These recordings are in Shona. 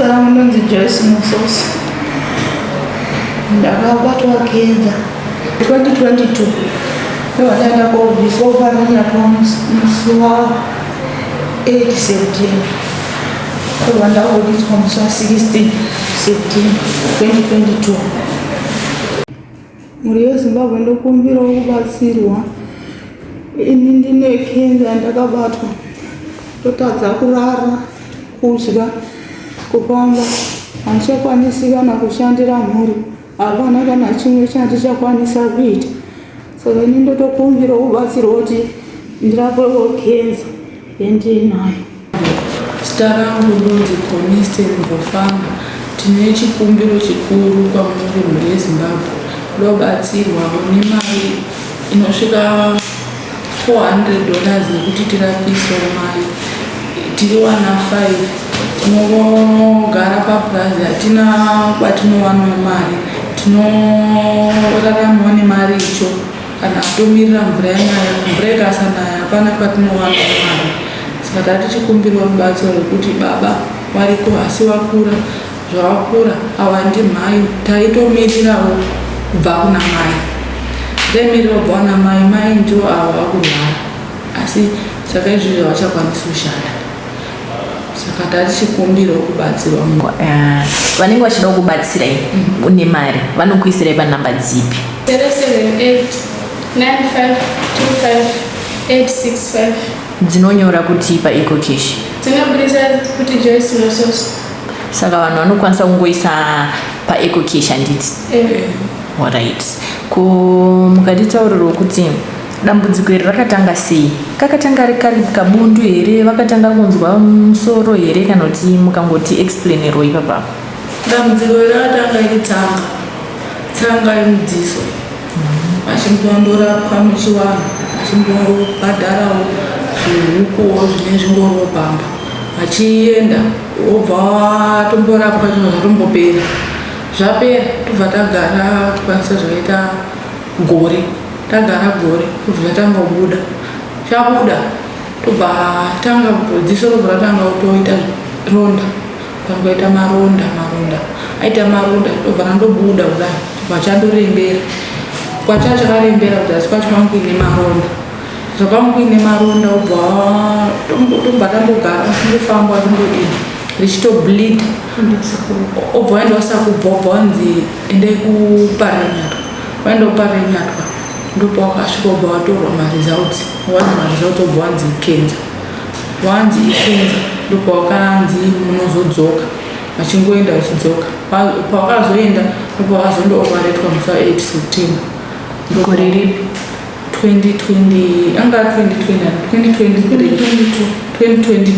Zita rangu ndonzi Joyce Musosi. Ndakabatwa kenza 2022 ndobva ndaenda kobviswa kuParirenyatwa musi wa 8 September. Ndobva ndabuditswa musi wa 16 September 2022. Mhuri yeZimbabwe ndokumbirawo kubatsirwa. Ini ndine kenza yandakabatwa ndotadza kurara, kudya, kufamba. Handichakwanisi kana kushandira mhuri, hapana kana chimwe chandichakwanisa kuita. Saka ini ndotokumbirawo kubatsirwa kuti ndirapwewo kenza yandinayo. Zita rangu ndonzi Conisten Mbofana. Tine chikumbiro chikuru kwamuri mhuri yeZimbabwe. Ndobatsirwawo nemari inosvika $400 yekuti tirapisewo mai. Tiri wana 5 tinogara papurazi hatina kwatinowanawo mari. Tinoraramawo nemari icho kana tomirira mvura yanaya. Mvura ikasanaya hapana kwatinowana mari. Saka tatichikumbirawo rubatsiro rwekuti baba variko asi vakura zvavakura ava ndimhai taitomirirawo kubva kuna mai taimirira kubva kuna mai mai ndivo ava vakurwara asi saka izvizvi havachakwanisi kushanda saka tatichikumbirawo kubatsirwa. Vanenge vachida kubatsirai nemari vanokuisirai panhamba dzipi? 078 9525 865. Dzinonyora kuti paEcoCash? Dzinobudisa kuti Joyce Musoso. Saka vanhu vanokwanisa kungoisa paEcoCash, handiti? Eh. Alright, ko mukatitaurirawo kuti dambudziko iri rakatanga sei? Kakatanga kari kabundu here? Vakatanga kunzwa musoro here? Kana kuti mukangoti explainerwo ipapapo. Dambudziko iri rakatanga iri tsanga, tsanga yemudziso. Vachimbondorapwa muchivanhu, vachimbobhadharawo zvihukuwo zvine zvingoriwo pamba, vachienda wobva watomborapwa zvinhu zvatombopera. Zvapera tobva tagara kukwanisa zvakaita gore, tagara gore tobva zvatanga kubuda. Chabuda tobva tanga dziso robva ratanga kutoita ronda, pangoita maronda maronda, aita maronda tobva randobuda kudai, chibva chandorembera. Kwacha chakarembera kuti asi kwacho kwangu kuine maronda, zvakwangu kuine maronda, obva tobva tambogara achingofamba achingodini richitobleed, obva waenda usakubva, obva wanzi endai kuParirenyatwa. Waenda kuParirenyatwa ndopawakasvika, obva watorwa maresults, wanzi maresults, obva wanzi ikenza, wanzi ikenza. Ndopawakanzi munozodzoka, vachingoenda vachidzoka. Pawakazoenda ndopawakazondooparetwa musi wa8 September. Gore ripi? 2020 anga 2020, 2023, 2022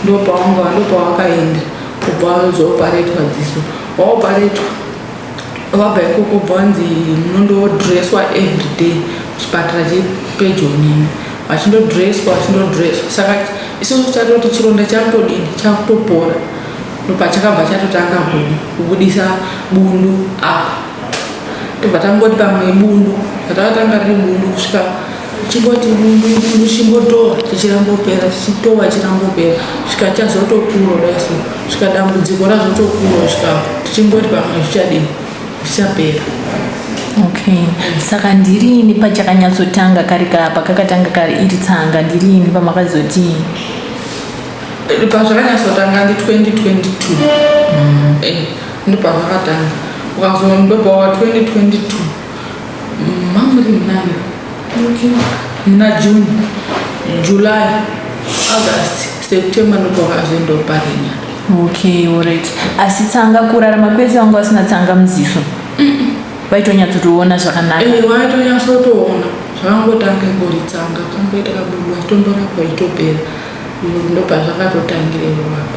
ndopawanga ndopawakaenda, ubva wazooparetwa dziso. Waoparetwa wabva ikoko, ubva wanzi munondodresswa everyday kuchipatara chepedyo nemi, vachindodresswa, vachindodresswa. Saka isusu chatoti chironda chakutodini, chakutopora, ndopachakabva chatotanga kubudisa bundu apa. Tobva tangoti pamwe bundu, zvatakatanga riri bundu kusvika chingoti bundu bundu, chingotova chichirambopera, chichitova chirambopera, svika chazotokura kudai so, svika dambudziko razotokura, svika tichingoti pamwe zvichadini, zvichapera. Okay, saka ndirini pachakanyatsotanga kari kapa kakatanga kari iri tsanga, ndirini pamakazoti? Pazvakanyatsotanga ndi 2022. Ndopazvakatanga, ukazondopawa 2022 mamuri munani, muna June, July, August, September, ndopawakazoendawo Parirenyatwa. Okay, alright. Asi tsanga kurarama kwese vanga vasina tsanga muziso, vaitonyatsotoona zvakanaka? Vaitonyatsotoona. Zvakangotanga ingori tsanga, kangoita kabundu, achitomborapwa ichitopera. Ndopazvakatotangira ipapo.